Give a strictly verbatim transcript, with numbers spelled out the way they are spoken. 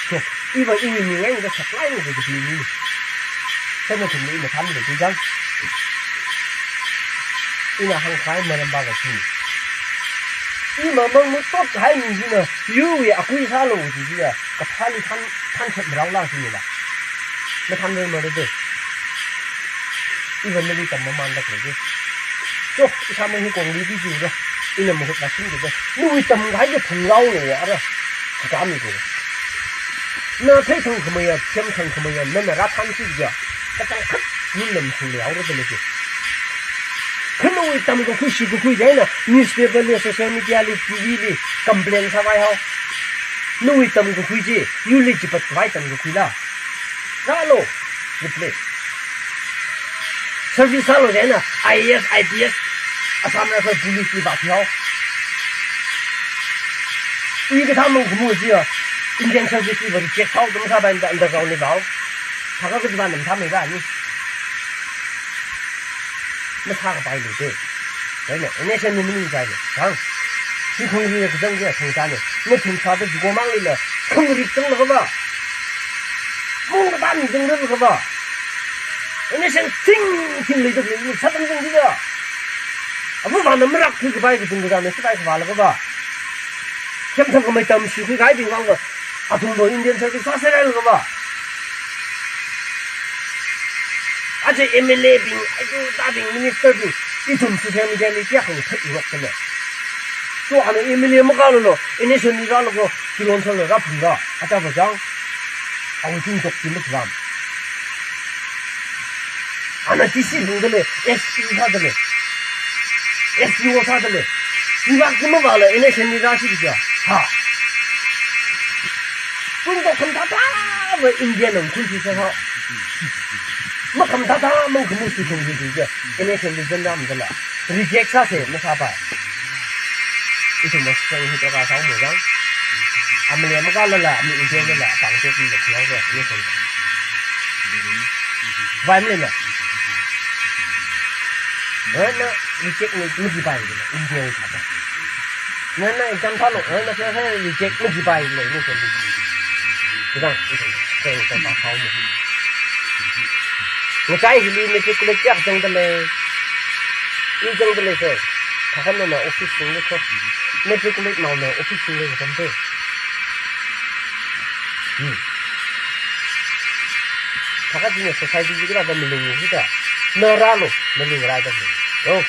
So, iva iwui mingai ngasaklāk eina kapi mi. Sāna thumli ina thanlu chi jang. Ina hāngkahai maram va kachi. Imamang matot kahai mi china, yurwui akui sālu chi chiya, kaphāli than, thanchat marao la chi nila. Mathanrar mara de. Iva nali tam mamānda khalei de. So, ishāmang hi kongli di chi ro. Ina mahut va singda de. Nawui tamkahai chi phungrao lo ya ra. Kami ko. Na theithang khameiya, themthang khameiya, nana rāthansi ja. Kachangkhat, nunam singli haora da lei. Kha nawui tamkakhui shikakhui chieina, newspaper li, social media li, T V li, complain sāvai hao. Nawui tamkakhui chi, yurli chipatkhavai tamkakhui la. Rālu, replace. Service sālu chieina, I A S, I P S, Assam Rifle Police li vāthui hao. Ui kathā mangkhamu chiya, Indian service li va reject sāhao, tum sāpai underground li vāhao. Thākha kajiva nam thāmei ra ni. Masākapai lei de. Kaina, N S N ni maning chai lei. Kang. Hi khangri kazang kaya thangchāne. Nathum sāda jugo manglila. Khangri kazanglaga va. Mung kathā mi zangrarlaga va. N S N thing thing leida khalei ni sātam zangdi va. Avāvana marakthui kapai kachungkha chāne sāpai khavālaga va. Themthang khamei tamshikhui kahaibing vang va. Athumva Indian service sāserlaga va. Aja M L A bing, aja tabing, minister bing, ithum social media li kayākha theirok kale. So, ana M L A makālalo, N S N li rālaga, Kilonser la rāphungra, aja va jang, awui tingtok chi makharam. Ana D C phungda lei, S P sāda lei, S P O sāda lei. Iva khi mavāla, N S N li rāsi kajā. Ha. Tingtok khamathāthā va Indian nam khun sāsa hao. Makhamathāthā mangkhamu sāthung ri kajā. N S N li zangram dala. Reject sāse, masāpai. Ithum masang hi taka sāo mo jang. Amale makālala, mi Indian lala, pangchek ni la thiao le, ni song. Vai mle na. Nana reject ni, majipai ni, Indian thāda. Nana exam thālo, nana sā sā reject majipai ni, ni song. Kidang, ni song. Seng sā pa sāo mo. Ngachai hili matriculate kayākha zangda lei. I zangda lei sir. Thakhan nana office singli ko. Matriculate naona office singli ko tamte. Hmm. Thakha china society chi kala da maling hita. Na rālo, maling rāda lei. Yo.